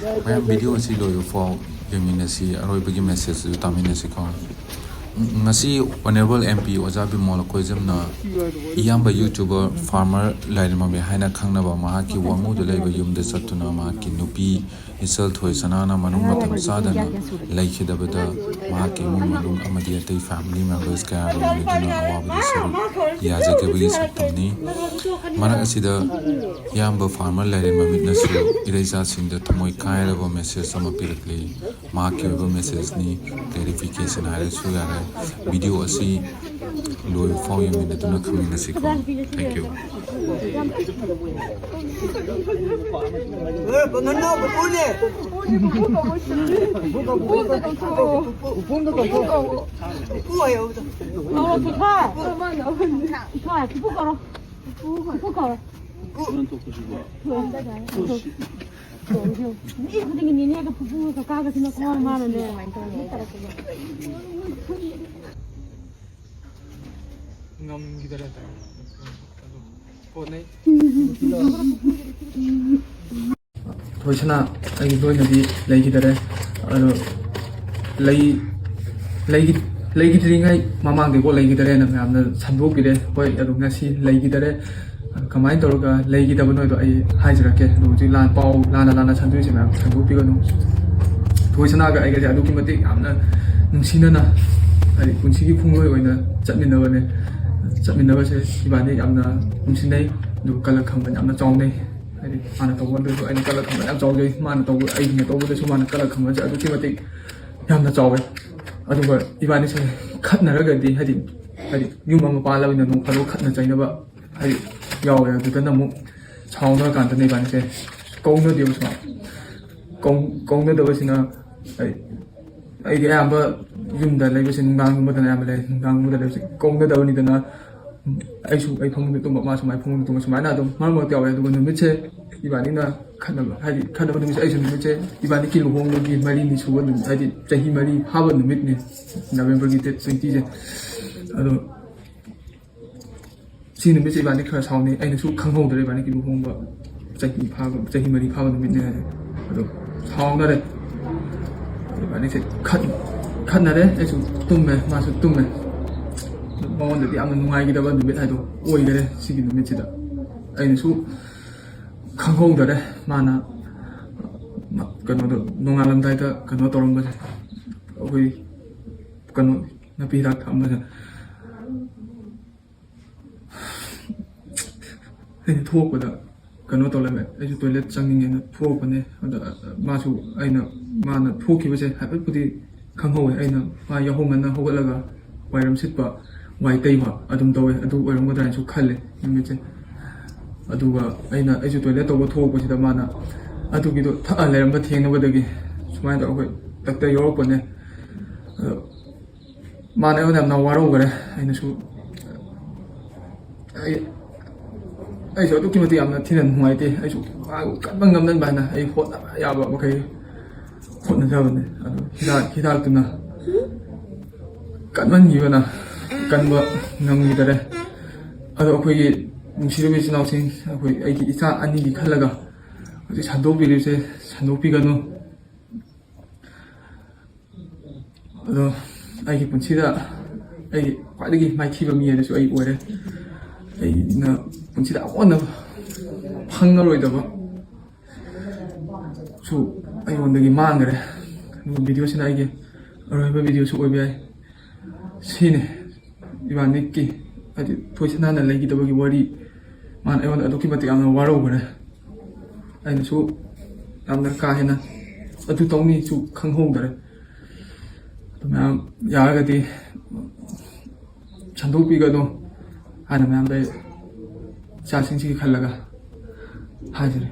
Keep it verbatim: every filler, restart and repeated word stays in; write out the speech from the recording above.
ꯃꯌꯥꯝ, ꯚꯤꯗꯤꯑꯣ ꯑꯁꯤ ꯂꯣꯏꯕ ꯐꯥꯎ ꯌꯦꯡꯃꯤꯟꯅꯁꯤ, ꯑꯔꯣꯏꯕꯒꯤ ꯃꯦꯁꯦꯖ ꯑꯗꯨ ꯇꯥꯃꯤꯟꯅꯁꯤꯀꯣ꯫ ꯉꯁꯤ ꯑꯣꯅꯔꯦꯕꯜ ꯑꯦꯝ ꯄꯤ ꯑꯣꯖꯥ ꯕꯤꯃꯣꯜ ꯑꯩꯈꯣꯏꯖꯝꯅ ꯏꯌꯥꯝꯕ ꯌꯨꯇ꯭ꯌꯨꯕꯔ ꯐꯥꯔꯃꯔ ꯂꯥꯏꯔꯦꯝꯃꯃꯤ ꯍꯥꯏꯅ ꯈꯪꯅꯕ ꯃꯍꯥꯛꯀꯤ ꯋꯥꯉꯨꯗ ꯂꯩꯕ ꯌꯨꯝꯗ ꯆꯠꯇꯨꯅ ꯃꯍꯥꯛꯀꯤ ꯅꯨꯄꯤ ꯏꯆꯜ ꯊꯣꯏꯁꯅꯥꯅ ꯃꯅꯨꯡ ꯃꯇꯝ ꯆꯥꯗꯅ ꯂꯩꯈꯤꯗꯕꯗ ꯃꯍꯥꯛꯀꯤ ꯏꯃꯨꯡ ꯃꯅꯨꯡ ꯑꯃꯗꯤ ꯑꯇꯩ ꯐꯦꯃꯤꯂꯤ ꯃꯦꯝꯕꯔꯁ ꯀꯌꯥ ꯂꯣꯏꯅꯗꯨꯅ ꯑꯋꯥꯕꯗ ꯁꯔꯨꯛ ꯌꯥꯖꯈꯤꯕꯒꯤ ꯁꯛꯇꯝꯅꯤ꯫ ꯃꯔꯛ ꯑꯁꯤꯗ ꯏꯌꯥꯝꯕ ꯐꯥꯔꯃꯔ ꯂꯥꯏꯔꯦꯝꯃꯃꯤꯠꯅꯁꯨ ꯏꯔꯩꯆꯥꯁꯤꯡꯗ ꯊꯃꯣꯏ ꯀꯥꯏꯔꯕ ꯃꯦꯁꯦꯖ ꯑꯃ ꯄꯤꯔꯛꯂꯤ꯫ ꯃꯍꯥꯛꯀꯤ ꯑꯣꯏꯕ ꯃꯦꯁꯦꯖꯅꯤ, ꯀ꯭ꯂꯦꯔꯤꯐꯤꯀꯦꯁꯟ ꯍꯥꯏꯔꯁꯨ ꯌꯥꯔꯦ꯫ ꯚꯤꯗꯤꯑꯣ ꯑꯁꯤ ꯂꯣꯏꯕ ꯐꯥꯎ ꯌꯦꯡꯃꯤꯟꯅꯗꯨꯅ ꯈꯪꯃꯤꯟꯅꯁꯤꯀꯣ꯫ Thank you. ꯀꯧꯔꯣ, ꯄꯨꯊꯣꯛ꯫ ꯄꯨꯊꯣꯛ, ꯄꯨꯊꯣꯛ ꯀꯧꯔꯣ꯫ ꯄꯨꯊꯣꯛ ꯀꯧꯔꯣ꯫ ꯃꯤ ꯈꯨꯗꯤꯡꯒꯤ ꯅꯦꯅꯦꯒ ꯄꯨꯄꯨꯒ ꯀꯀꯥꯒꯁꯤꯅ ꯈ꯭ꯋꯥꯡ ꯃꯥꯅꯅꯦ꯫ ꯉꯝꯈꯤꯗꯔꯦ꯫ ꯊꯣꯏꯁꯅꯥ ꯑꯩꯒꯤ ꯂꯣꯏꯅꯗꯤ ꯂꯩꯈꯤꯗꯔꯦ꯫ ꯑꯗꯣ ꯂꯩ, ꯂꯩꯈꯤ-, ꯂꯩꯈꯤꯗ꯭ꯔꯤꯉꯩ ꯃꯃꯥꯡꯗꯩꯀꯣ ꯂꯩꯈꯤꯗꯔꯦꯅ ꯃꯌꯥꯝꯅ ꯁꯟꯗꯣꯛꯄꯤꯔꯦ꯫ ꯍꯣꯏ, ꯑꯗꯣ ꯉꯁꯤ ꯂꯩꯈꯤꯗꯔꯦ꯫ ꯑꯗꯣ ꯀꯃꯥꯏꯅ ꯇꯧꯔꯒ ꯂꯩꯈꯤꯗꯕꯅꯣꯗꯣ ꯑꯩ ꯍꯥꯏꯖꯔꯛꯀꯦ꯫ ꯑꯗꯣ ꯍꯧꯖꯤꯛ ꯂꯥꯟ, ꯄꯥꯎ ꯂꯥꯟꯅ ꯂꯥꯟꯅ ꯁꯟꯗꯣꯛꯏꯁꯦ ꯃꯌꯥꯝ ꯁꯟꯗꯣꯛꯄꯤꯒꯅꯨ꯫ ꯊꯣꯏꯁꯅꯥꯒ ꯑꯩꯒꯁꯦ ꯑꯗꯨꯛꯀꯤ ꯃꯇꯤꯛ ꯌꯥꯝꯅ ꯅꯨꯡꯁꯤꯅꯅ, ꯍꯥꯏꯗꯤ ꯄꯨꯟꯁꯤꯒꯤ ꯈꯣꯡꯂꯣꯏ ꯑꯣꯏꯅ ꯆꯠꯃꯤꯟꯅꯕꯅꯦ꯫ ꯆꯠꯃꯤꯟꯅꯕꯁꯦ ꯏꯕꯥꯅꯤ ꯌꯥꯝꯅ ꯅꯨꯡꯁꯤꯅꯩ꯫ ꯑꯗꯨꯒ ꯀꯂꯛ ꯈꯝꯕꯟ ꯌꯥꯝꯅ ꯆꯥꯎꯅꯩ꯫ ꯍꯥꯏꯗꯤ ꯃꯥꯅ ꯇꯧꯕꯗꯁꯨ ꯑꯩꯅ ꯀꯂꯛ ꯈꯝꯕꯟ ꯌꯥꯝ ꯆꯥꯎꯖꯩ, ꯃꯥꯅ ꯇꯧꯕ, ꯑꯩꯅ ꯇꯧꯕꯗꯁꯨ ꯃꯥꯅ ꯀꯂꯛ ꯈꯝꯕꯟꯁꯦ ꯑꯗꯨꯛꯀꯤ ꯃꯇꯤꯛ ꯌꯥꯝꯅ ꯆꯥꯎꯋꯦ꯫ ꯑꯗꯨꯒ ꯏꯕꯥꯅꯤꯁꯦ ꯈꯠꯅꯔꯒꯗꯤ, ꯍꯥꯏꯗꯤ, ꯍꯥꯏꯗꯤ ꯌꯨꯝ ꯑꯃ ꯄꯥꯜꯂꯕꯅꯤꯅ ꯅꯣꯡ ꯐꯥꯗꯣꯛ ꯈꯠꯅ ꯆꯩꯅꯕ ꯍꯥꯏꯗꯤ ꯌꯥꯎꯋꯦ꯫ ꯑꯗꯨꯗꯅ ꯑꯃꯨꯛ ꯁꯥꯎꯅꯔꯀꯥꯟꯗꯅ ꯏꯕꯥꯅꯤꯁꯦ ꯀꯧꯅꯗꯦꯕ ꯁꯨꯃꯥꯏꯅ꯫ ꯀꯧ-, ꯀꯧꯅꯗꯕꯁꯤꯅ ꯑꯩ, ꯑꯩꯗꯤ ꯑꯌꯥꯝꯕ ꯌꯨꯝꯗ ꯂꯩꯕꯁꯦ ꯅꯨꯡꯗꯥꯡꯒꯨꯝꯕꯗꯅ ꯑꯌꯥꯝꯕ ꯂꯩ꯫ ꯅꯨꯡꯗꯥꯡꯒꯨꯝꯕꯗ ꯂꯩꯕꯁꯦ ꯀꯧꯅꯗꯕꯅꯤꯗꯅ ꯑꯩꯁꯨ ꯑꯩ ꯐꯃꯨꯡꯗ ꯇꯨꯝꯕ, ꯃꯥꯁꯨ ꯃꯥꯏ ꯐꯃꯨꯡꯗ ꯇꯨꯝꯕ, ꯁꯨꯃꯥꯏꯅ ꯑꯗꯨꯝ ꯃꯔꯛ ꯃꯔꯛꯇ ꯌꯥꯎꯋꯦ꯫ ꯑꯗꯨꯒ ꯅꯨꯃꯤꯠꯁꯦ ꯏꯕꯥꯅꯤꯅ ꯈꯠꯅꯕ, ꯍꯥꯏꯗꯤ ꯈꯠꯅꯕ ꯅꯨꯃꯤꯠꯁꯦ ꯑꯩꯁꯨ ꯅꯨꯃꯤꯠꯁꯦ ꯏꯕꯥꯅꯤꯒꯤ ꯂꯨꯍꯣꯡꯕꯒꯤ ꯃꯔꯤꯅꯤ ꯁꯨꯕ ꯅꯨꯃꯤꯠ, ꯍꯥꯏꯗꯤ ꯆꯍꯤ ꯃꯔꯤ ꯐꯥꯕ ꯅꯨꯃꯤꯠꯅꯤ, ꯅꯕꯦꯝꯕꯔꯒꯤ ꯗꯦꯠ ꯇ꯭ꯋꯦꯟꯇꯤꯁꯦ꯫ ꯑꯗꯣ ꯁꯤ ꯅꯨꯃꯤꯠꯁꯦ ꯏꯕꯥꯅꯤ ꯈꯔ ꯁꯥꯎꯅꯩ꯫ ꯑꯩꯅꯁꯨ ꯈꯪꯍꯧꯗ꯭ꯔꯦ ꯏꯕꯥꯅꯤꯒꯤ ꯂꯨꯍꯣꯡꯕ ꯆꯍꯤ ꯐꯥꯕ, ꯆꯍꯤ ꯃꯔꯤ ꯐꯥꯕ ꯅꯨꯃꯤꯠꯅꯦ ꯍꯥꯏꯁꯦ꯫ ꯑꯗꯣ ꯁꯥꯎꯅꯔꯦ꯫ ꯏꯕꯥꯅꯤꯁꯦ ꯈꯠ- ꯈꯠꯅꯔꯦ꯫ ꯑꯩꯁꯨ ꯇꯨꯝꯃꯦ, ꯃꯥꯁꯨ ꯇꯨꯝꯃꯦ꯫ ꯃꯉꯣꯟꯗꯗꯤ ꯌꯥꯝꯅ ꯅꯨꯡꯉꯥꯏꯈꯤꯗꯕ ꯅꯨꯃꯤꯠ ꯍꯥꯏꯗꯣ ꯑꯣꯏꯈꯔꯦ ꯁꯤꯒꯤ ꯅꯨꯃꯤꯠꯁꯤꯗ꯫ ꯑꯩꯅꯁꯨ ꯈꯪꯍꯧꯗꯔꯦ꯫ ꯃꯥꯅ ꯀꯩꯅꯣꯗꯣ, ꯅꯣꯡꯉꯥꯜꯂꯝꯗꯥꯏꯗ ꯀꯩꯅꯣ ꯇꯧꯔꯝꯕꯁꯦ, ꯑꯩꯈꯣꯏ ꯀꯩꯅꯣ, ꯅꯥꯄꯤ ꯍꯤꯗꯥꯛ ꯊꯛꯑꯝꯕꯁꯦ꯫ ꯑꯩꯅ ꯊꯣꯛꯄꯗ ꯀꯩꯅꯣ ꯇꯧꯔꯝꯃꯦ꯫ ꯑꯩꯁꯨ ꯇꯣꯏꯂꯦꯠ ꯆꯪꯅꯤꯡꯉꯦꯅ ꯊꯣꯛꯄꯅꯦ꯫ ꯑꯗ ꯃꯥꯁꯨ, ꯑꯩꯅ, ꯃꯥꯅ ꯊꯣꯛꯈꯤꯕꯁꯦ ꯍꯥꯏꯐꯦꯠꯄꯨꯗꯤ ꯈꯪꯍꯧꯋꯦ꯫ ꯑꯩꯅ ꯃꯥ ꯌꯥꯍꯧ ꯉꯟꯅ ꯍꯧꯒꯠꯂꯒ ꯋꯥꯏꯔꯝ ꯁꯤꯠꯄ, ꯋꯥꯏ ꯇꯩꯕ ꯑꯗꯨꯝ ꯇꯧꯋꯦ꯫ ꯑꯗꯨ ꯑꯣꯏꯔꯝꯒꯗ꯭ꯔꯥ ꯍꯥꯏꯅꯁꯨ ꯈꯜꯂꯦ ꯅꯨꯃꯤꯠꯁꯦ꯫ ꯑꯗꯨꯒ ꯑꯩꯅ, ꯑꯩꯁꯨ ꯇꯣꯏꯂꯦꯠ ꯇꯧꯕ ꯊꯣꯛꯄꯁꯤꯗ ꯃꯥꯅ ꯑꯗꯨꯒꯤꯗꯣ ꯊꯛꯑ ꯂꯩꯔꯝꯕ ꯊꯦꯡꯅꯕꯗꯒꯤ ꯁꯨꯃꯥꯏꯅ ꯇꯧꯔꯒ ꯑꯩꯈꯣꯏ ꯗꯥꯛꯇꯔ ꯌꯧꯔꯛꯄꯅꯦ꯫ ꯑꯗꯣ ꯃꯥꯅ ꯑꯩꯉꯣꯟꯗ ꯌꯥꯝꯅ ꯋꯥꯔꯧꯈꯔꯦ꯫ ꯑꯩꯅꯁꯨ, ꯑꯩ, ꯑꯩꯁꯨ ꯑꯗꯨꯛꯀꯤ ꯃꯇꯤꯛ ꯌꯥꯝꯅ ꯊꯤꯅ ꯅꯨꯡꯉꯥꯏꯇꯦ꯫ ꯑꯩꯁꯨ ꯃꯥꯕꯨ ꯀꯟꯕ ꯉꯝꯅꯕ ꯍꯥꯏꯅ ꯑꯩ ꯍꯣꯠꯅꯕ ꯌꯥꯕ ꯃꯈꯩ ꯍꯣꯠꯅꯖꯕꯅꯦ꯫ ꯑꯗꯣ ꯍꯤꯗꯥꯛ, ꯍꯤꯗꯥꯛꯇꯨꯅ ꯀꯟꯃꯟꯈꯤꯕꯅ ꯀꯟꯕ ꯉꯝꯈꯤꯗꯔꯦ꯫ ꯑꯗꯣ ꯑꯩꯈꯣꯏꯒꯤ ꯅꯨꯡꯁꯤꯔꯕ ꯏꯆꯤꯟ ꯏꯅꯥꯎꯁꯤꯡ, ꯑꯩꯈꯣꯏ, ꯑꯩꯒꯤ ꯏꯆꯥ ꯑꯅꯤꯒꯤ ꯈꯜꯂꯒ ꯍꯧꯖꯤꯛ ꯁꯟꯗꯣꯛꯄꯤꯔꯤꯕꯁꯦ ꯁꯟꯗꯣꯛꯄꯤꯒꯅꯨ꯫ ꯑꯗꯣ ꯑꯩꯒꯤ ꯄꯨꯟꯁꯤꯗ ꯑꯩꯒꯤ ꯈ꯭ꯋꯥꯏꯗꯒꯤ ꯃꯥꯏꯊꯤꯕ ꯃꯤ ꯍꯥꯏꯗꯨꯁꯨ ꯑꯩ ꯑꯣꯏꯔꯦ꯫ ꯑꯩꯅ ꯄꯨꯟꯁꯤꯗ ꯑꯃꯨꯛ ꯍꯟꯅ ꯐꯪꯉꯔꯣꯏꯗꯕ ꯁꯨ ꯑꯩꯉꯣꯟꯗꯒꯤ ꯃꯥꯡꯈ꯭ꯔꯦ꯫ ꯑꯗꯨꯒ ꯚꯤꯗꯤꯑꯣꯁꯤꯅ ꯑꯩꯒꯤ ꯑꯔꯣꯏꯕ ꯚꯤꯗꯤꯑꯣꯁꯨ ꯑꯣꯏꯕ ꯌꯥꯏ꯫ ꯁꯤꯅꯤ ꯏꯕꯥꯅꯤꯀꯤ, ꯍꯥꯏꯗꯤ, ꯊꯣꯏꯁꯅꯥꯅ ꯂꯩꯈꯤꯗꯕꯒꯤ ꯋꯥꯔꯤ꯫ ꯃꯥꯅ ꯑꯩꯉꯣꯟꯗ ꯑꯗꯨꯛꯀꯤ ꯃꯇꯤꯛ ꯌꯥꯝꯅ ꯋꯥꯔꯧꯈ꯭ꯔꯦ꯫ ꯑꯩꯅꯁꯨ ꯌꯥꯝꯅ ꯀꯥ ꯍꯦꯟꯅ ꯑꯗꯨ ꯇꯧꯅꯤꯁꯨ ꯈꯪꯍꯧꯗꯔꯦ꯫ ꯑꯗꯨ ꯃꯌꯥꯝ ꯌꯥꯔꯒꯗꯤ ꯁꯟꯗꯣꯛꯄꯤꯒꯅꯨ ꯍꯥꯏꯅ ꯃꯌꯥꯝꯗ ꯑꯩ ꯏꯆꯥꯁꯤꯡꯁꯤꯒꯤ ꯈꯜꯂꯒ ꯍꯥꯏꯖꯔꯤ꯫